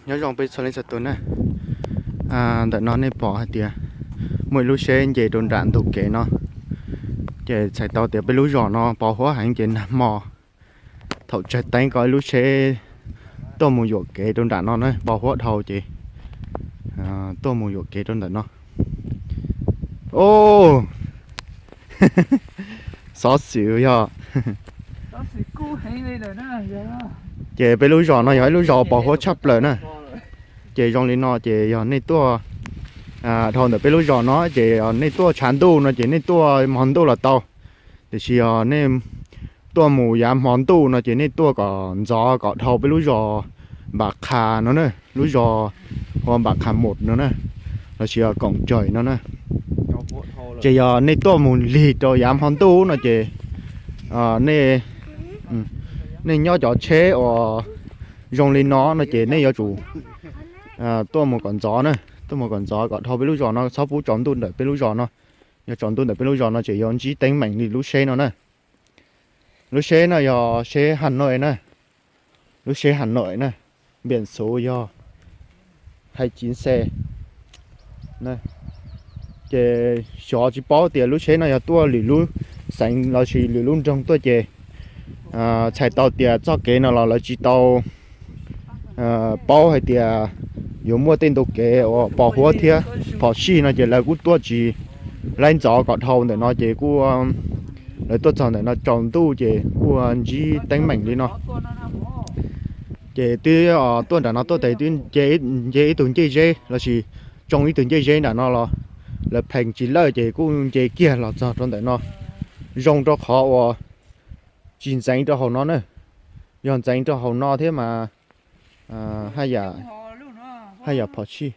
Nyob zoo peb txhua leej txhua tus na. Ntawm no nej pom hais tias muaj ib lub tsheb nce rau nram ntug kev no, ces txhais tau tias peb lub zos no pos huab heev ces nag hmo thaum tsawg teeb ko ib lub tsheb tuaj mus yuam kev rau nram no na, pos huab dhau ces tuaj mus yuam kev rau ntawm no. Xov xwm yog, ces peb lub zos no yog ib lub zos pos huab tshaj plaws na. Ces zoo li no ces yog nej tuaj dhau ntawm peb lub zos no ces yog nej tuaj tshav ntuj no ces nej tuaj hmo ntuj los tau. Tiam sis yog nej tuaj mus yav hmo ntuj no ces nej tuaj kom ntxov kom dhau peb lub zos Npam Qha no na, lub zos hu Npam Qha Mos no na, los sis Koom Tsawm no na. Ces yog nej tuaj mus lig rau yav hmo ntuj no ces nej, nej nyob cov tsheb uas zoo li no no ces nej yuav tsum tuaj mus kom ntxov na, tuaj mus kom ntxov kom dhau peb lub zos no, txhob pub tsaus ntuj ntawm peb lub zos no. Yog tsaus ntuj ntawm peb lub zos no ces yuav ntsib teeb meem li lub tsheb no na. Lub tsheb no yog tsheb Hà Nội na, lub tsheb Hà Nội na, biển số yog hai chín C. Ces xyov tsis paub tias lub tsheb no yog tuaj lwm lub xeev los sis lwm lub nroog tuaj ces txhais tau tias txoj kev no los lawv tsis tau paub hais tias yuav muaj tej ntu kev uas pos huab thiab phom sij no ces lawv kuj tuaj tsis laib ntxov kom dhau ntawm no ces kuj, lawv tuaj txog ntawm no tsaus ntuj ces kuj ntsib teeb meem li no. Ces twb tuaj nram no tuaj tes twb nce ib tug ncej zeb los sis tsoo ib tug ncej zeb nram no los lawv phees tsis lawj ces kuj nce kiag los txog rau ntawm no. Zoo rau qhov uas tsis ntxeev rau hauv no na, yog ntxeev rau hauv no thiab mas haj yam phom sij.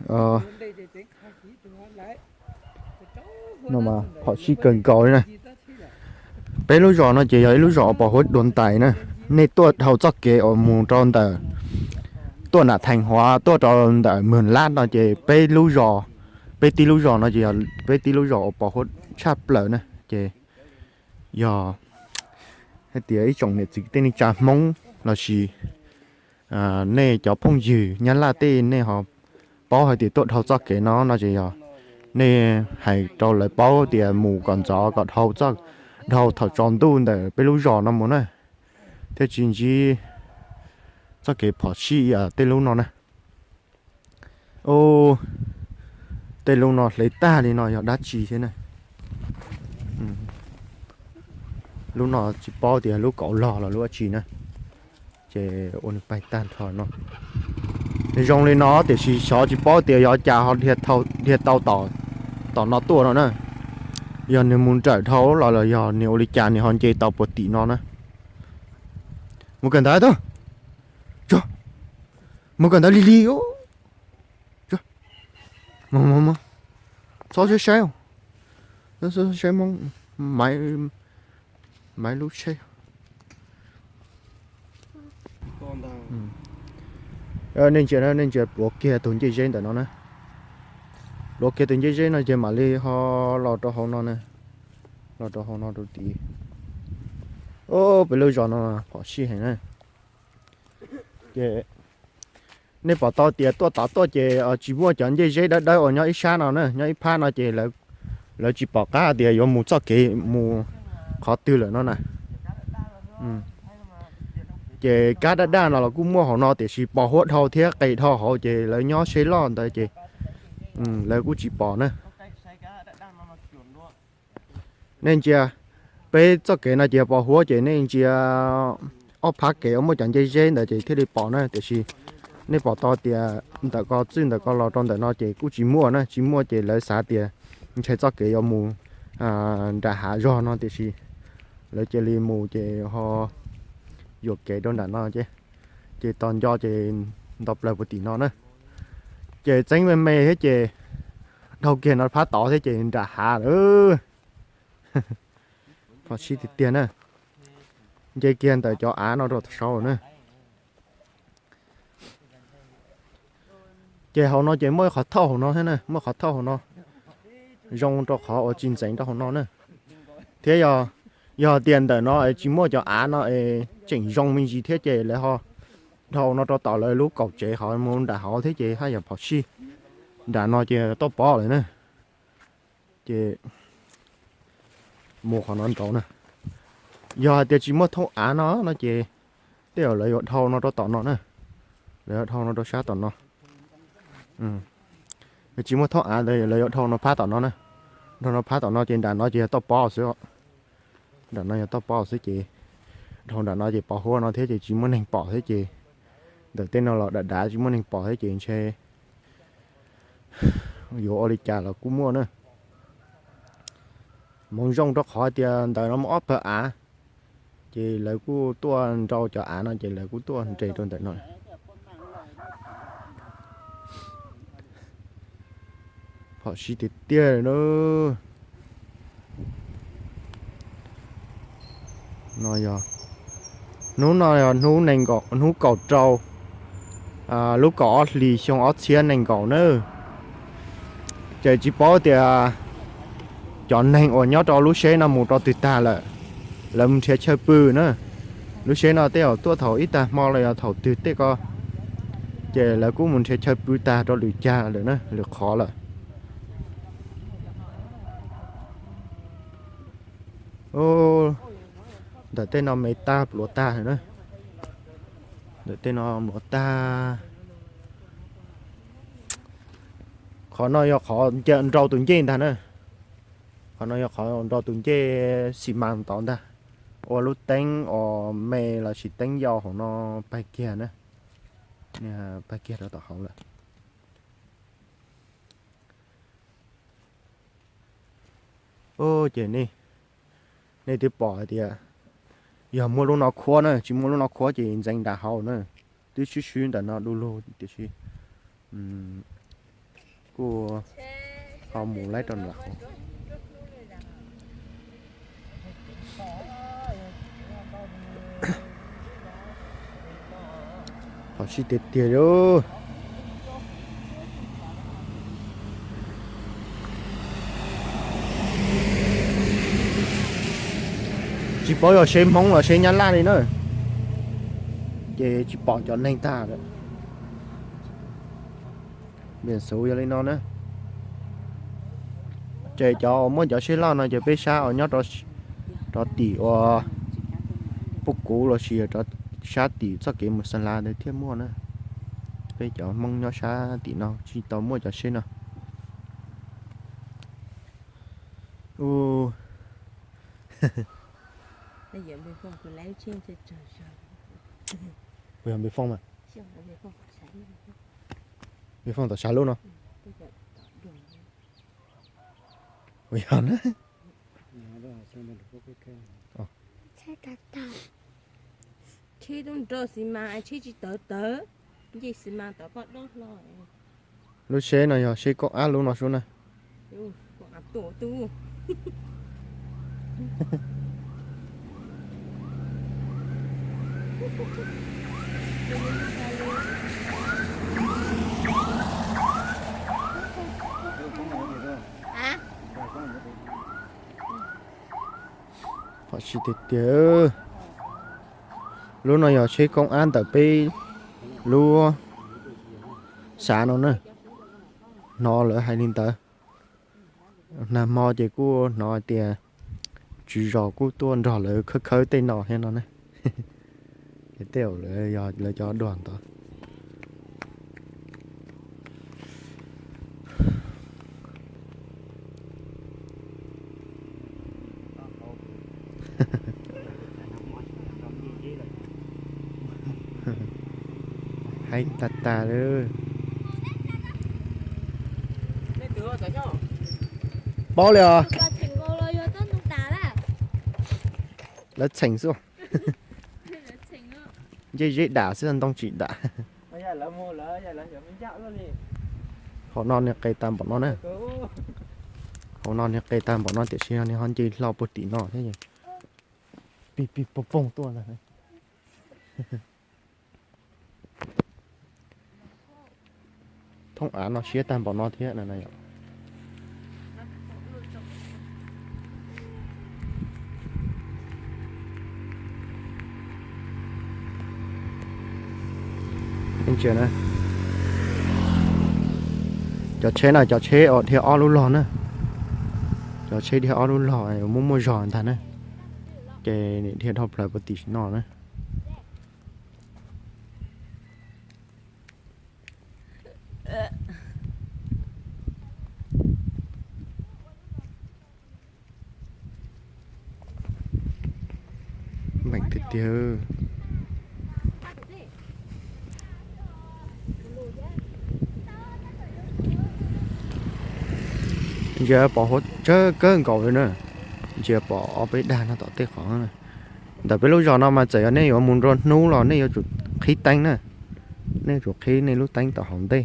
Ho, No mas phom sij kawg nkaus li na. Peb lub zos no ces yog ib lub zos pos huab dua ntais na. Nej tuaj dhau txoj kev uas mus rau ntawm, tuaj nram Theej Huav tuaj rau ntawm Mws Lab no ces peb lub zos, peb tib lub zos no ces yog peb tib lub zos uas pos huab tshaj plaws na. Ces yog hais tias ib tsoom niam txiv tej neej tsa Hmoob los sis nej cov phooj ywg Nyab Laj tej nej ho paub hais tias tuaj dhau txoj kev no no ces yog nej hais rau lawv paub tias mus kom ntxov kom dhau, dhau thaum tsaus ntuj ntawm peb lub zos no mus na, thiaj tsis ntsib txoj kev phom sij tej lub no na. Tej lub no hle tag li no yog dab tsi thiab na? Lub no tsis paub tias lub kauv log los lub dab tsi na. Ces ua nws paig tag nrho no. Nws zoo li no tiam sis xyov tsis paub tias yog cas ho dhia tau tom no tuaj no na. Yog nws mus nrawm dhau los los yog nws ua li cas nws ho nce tau puag tim no na. Mus kawm ntawv tag, mus kawm ntawv lig lig. Txhob saib saib, saib Hmoob, maiv lub tsheb. Nej ntsia, nej ntsia, pluav kiag tus ncej zeb ntawm no na. Pluav kiag tus ncej zeb no ces mam li ho los rau hauv no na, los rau hauv no rau tid. Peb lub zos no phom sij heev na. Ces nej pom tau tias tuaj tod tuaj ces tsis muaj cov ncej zeb dawb dawb uas nyob ib sab no na, nyob ib phab no ces lawv tsis pom qab tias yuav mus txoj kev mus qhov twg lawm no na. Ces kab daj daj no los kuj muaj hauv no tiam sis pos huab dhau thiab qes dhau hauv ces lawv nyob seb loj ntawd ces lawv kuj tsis pom na. Nej ntsia, peb txoj kev no ces pos huab ces nej ntsia ob phab kev uas muaj cov ncej zeb ntawd ces thiaj li pom na, tiam sis nej pom tau tias ntawm ko txwj ntawm ko los rau ntawm no ces kuj tsis muaj na, tsis muaj ces lawv xav tias ntshai txoj kev yuav mus nram hav zog no tiam sis lawv cia li mus ces ho yuam kev rau nram no ces, ces tos nco ces nto plaws puag tim no na. Ces txeeb me me thiab ces dhau kiag no phab tod thiab ces nram hav lawm. Phom sij tiag tiag na. Nce kiag ntawm cov av no rau tom saud na. Ces hauv no ces muaj qhov thauj hauv no thiab na, muaj qhov thauj hauv no zoo rau qhov uas tsis ntxeev rau hauv no na. Thiab yog, yog tias ntawm no es tsis muaj cov av no es tseem zoo me ntsis thiab ces lawv ho dhau no rau tom lawv lub kaum tsev qhov mus nram hauv thiab ces haj yam phom sij. Nram no ces toj pob lawm na. Ces mus qhov no nraud na. Yog hais tias tsis muaj thauj av no no ces tej zaum lawv yuav dhau no rau tom no na. Lawv yuav dhau no rau sab tom no. Yog tsis muaj thauj av ntawd lawv yuav dhau no phab tom no na. Dhau no phab tom no ces nram no ces yog toj pob xwb. Nram no yog toj pob xwb ces dhau nram no ces pos huab no thiab ces tsis muaj neeg pom thiab ces ntawm tej no los dav dav tsis muaj neeg pom thiab ces ntshe yuav ua li cas los kuj muaj na. Hmoov zoo rau qhov tias ntawm no muaj ob pawg av, ces lawv kuj tuaj nrau cov av no ces lawv kuj tuaj nres rau ntawm no. Phom sij tiag tiag na. No yog, hnub no yog hnub nees nkaum, hnub kaum rau, lub kaum ob hlis xyoo ob txhiab nees nkaum na. Ces tsis paub tias cov neeg uas nyob rau lub seb no mus rau twg tag lawm, lawv mus nrhiav chaw pw na. Lub seb no tej zaum tuaj thaum ib tag hmo los yog thaum twg tej ko, ces lawv kuj mus nrhiav chaw pw tag rau lwm cag lawm na, lwm qhov lawm. Ntawm tej no me tag pluav tag na. Ntawm tej no mluav tag. Qhov no yog qhov nrau tus ncej ntag na. Qhov no yog qhov nrau tus ncej xi mas tod ntag. Ua lub teeb uas me lossis teeb yau hauv no pag kiag na. Pag kiag rau tom hauv lawm. Ces nej, nej twb pom hais tias yog muaj lub no khuab na, tsis muaj lub no khuab ces ntxeev nram hauv na. Twb swb swb ntawm no du lug tiam sis kuj ho mus laib rau nram hauv. Phom sij tiag tiag li. Tsis paub yog seb Hmoob los seb Nyab Laj li na. Ces tsis pom cov neeg tag lawm. Npiam xuv yog li no na. Ces cov uas muaj cov seb loj no ces peb sab uas nyob rau tim uas puj kuv lossis sab tim txoj kev mus Xa La ntawd thiaj muaj na. Peb cov Hmoob nyob sab tim no tsis tau muaj cov seb no. Kuv yog Npe Fooj mas. Npe Fooj tom sab lub no. Kuv yog na. Tsheb tub nrog xi mas, tsheb tsis tawv tawv, nce xi mas tom koj dob hlo. Lub seb no yog seb koob ab lub no sub na. Phom sij tiag tiag. Lub no yog tsheb koob ab ntawm peb lub xav no na. Hnov lawv hais li ntawd. Nag hmo ces kuj hnov tias tswv zos kuj tuaj nrog lawv khawb khawb tej no thiab no na. Tej zaum lawv yog lawv cov duag ntawd. Heev tag tag li. Paub li os. Lawv txheem xwb. Ncej zeb dam xwb ntoo tsis dam. Hauv no nws qe tag npaum no na. Hauv no nws qe tag npaum no tiam sis nws ho nce hlo puag tim no thiab. Pig pig poog poog tuaj ntag. Thoob av no siab tag npaum no thiab na yom. Cov tsheb no cov tsheb uas dhia ob lub log na. Cov tsheb dhia ob lub log muaj muaj zog ntag na. Ces nim dhia dhau plaws puag tim no na. Meem tiag tiag. Ntsia pom huab tsawg kawg nkaus li na. Ntsia pom ob peb dag no tom tej qhov na. Ntawm peb lub zos no mas txawm yog nej yuav mus nruab hnub los nej yuav tsum qhib teeb na. Nej yuav tsum qhib nej lub teeb tom hauv ntej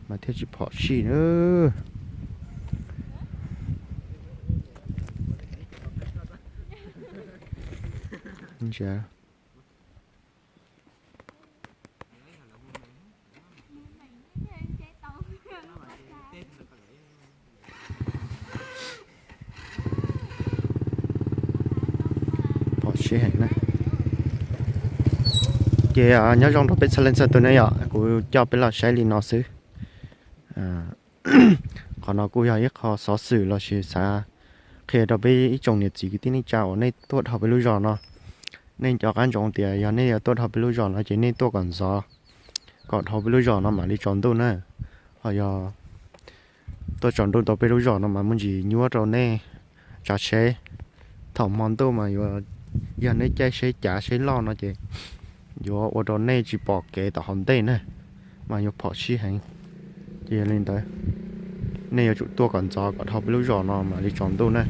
mas thiaj tsis phom sij na. Phom sij heev na. Ces nyob zoo rau peb txhua leej txhua tus na yom, kuv coj peb los saib li no xwb. Qhov no kuj yog ib qho xov xwm lossis xav qhia rau peb ib tsoom niam txiv kwv tij neej tsa uas nej tuaj dhau peb lub zos no. Nej nco qab ntsoov tias yog nej yuav tuaj dhau peb lub zos no ces nej tuaj kom ntxov, kom dhau peb lub zos no mam li tsaus ntuj na. Ho yog tuaj tsaus ntuj tau peb lub zos no mas muaj ntsis nyuaj rau nej tsav tsheb. Thaum hmo ntuj mas yuav, yog nej caij tsheb cav tsheb loj no ces yuav ua rau nej tsis pom kev tom hauv ntej na, mas yuav phom sij heev. Ces yog li ntawd, nej yuav tsum tuaj kom ntxov kom dhau peb lub zos no mam li tsaus ntuj na.